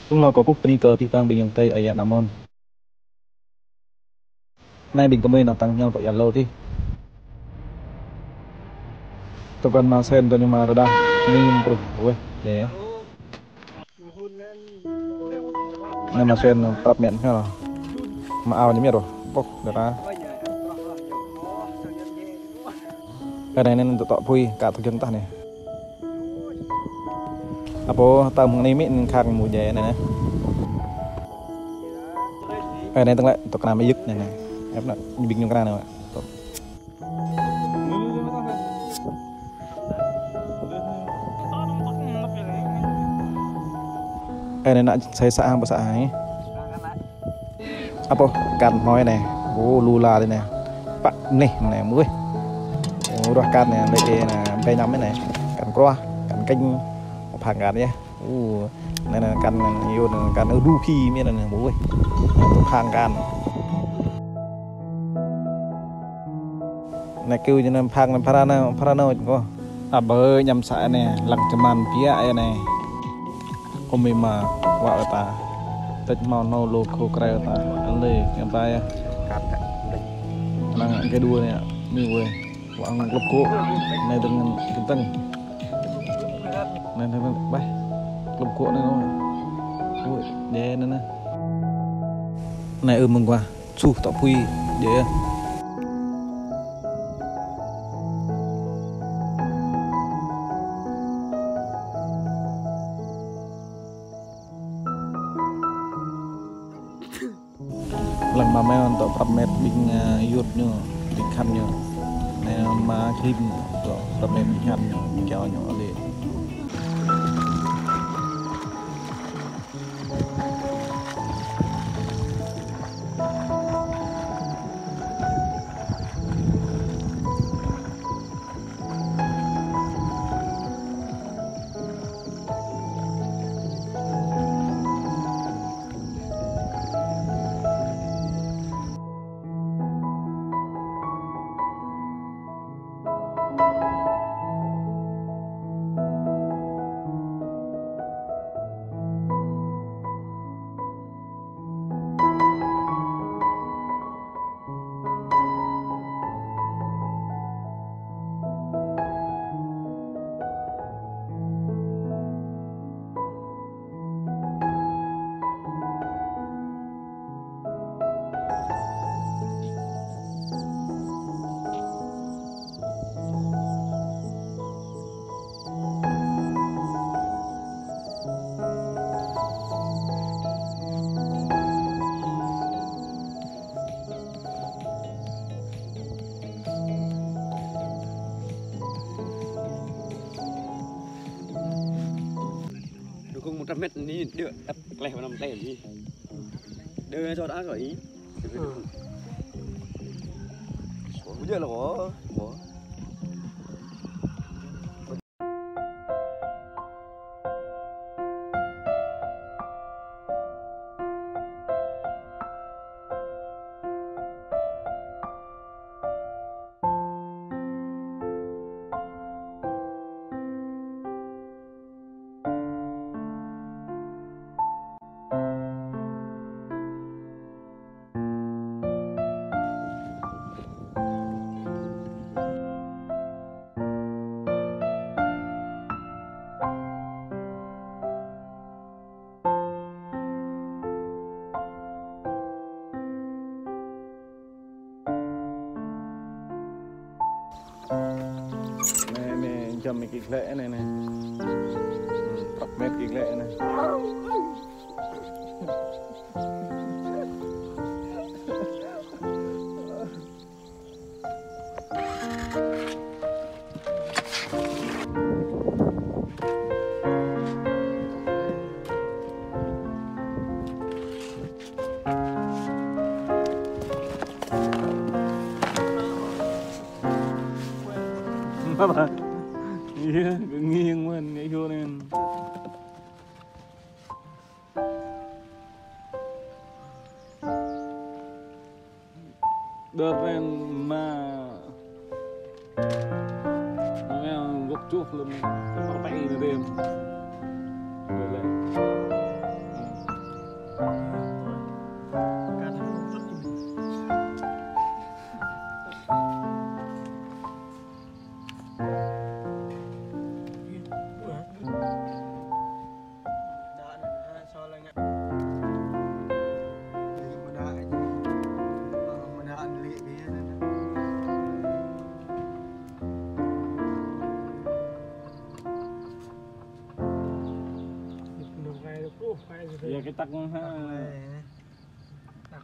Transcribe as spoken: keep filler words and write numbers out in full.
Tung lo kơ pŭk pơni kơ pih pang ƀing ayŏng adơi ayăt anăm mơ̆n. Anai ƀing gơmơi nao tăng ñu tŏ yă lô tih. Tơguan mă sen tơ ñu mă rơđah. Ning pruh. Weh, dê. Anai mă sen prăp met hă. Mă ao ñu met rŏh. Pŏk, dê ta. Anai anai tŏ tŏ pui, kă tơgiăng tah anai. Apô tơm hăng anai mĭn khăng mŭ jai anai nê. Ơ, anai tơ̆ng lĕ, tŏ kơnam mơyŭk anai nê. Ĕp nă, ƀing ñu kơnam anai. Tŏ. Ơ, anai nă, sai sa hăng pơ sa hăng. Apô, kăn hmoi anai. Ô, lu la dih anai. Pă mlih anai, mơ̆. Ô, ruah kăn anai, lĕ anai, ƀai năm anai. Kăn kruah, kăn kĕnh. Phang kăn yơh. Ô, anai, anai, kăn anai, yua anai, kăn, ơ, du phi mơ̆n anai, mơ̆. Phang kăn. Anai kơ̆u ñu anai phang anai, phara anai, phara anai, kơ. Abơ ñăm sa anai, lăng čơman biă anai. Ôm mĭ ma, wă ta. Tĕč hmâo nô lô khô kreo ta. Lê, ñăm ta yơh. Lăng kơ dua anai, mĭ weh. Wă hăng klŭp gŏ. Anai tơ̆ng gơ̆n tơ̆ng. Anai, anai, anai, ƀai. Klŭp gŏ anai nô. Ui, dê anai anai. Anai ư mơ̆ng guah. Suh tŏ pui, dê. Lăng mă mơ̆n tŏ prăp met ƀing, ơ, yut ñu, ƀing khăn ñu. Anai mă khĭn tŏ prăp met ƀing khăn ñu, ƀing kiao ñu lĕ. Dukung một trăm mét ni, đơ, đăp kleh năm kleh ni. Đơ, cho đã rồi ý. Bây giờ là có, có. Anai, anai, čăm ki glĕ anai, anai. Hmm, prăp met ki glĕ anai. Iya, ngiêng mơ̆n, ngă hiu anai. Đơr anai mă. Mă gŏp čuh lơ̆m, tơpă pă anai đêm. Lĕ, lĕ. Ơ, hai. Yua kơ tăk mơ̆ng ha. Tăk.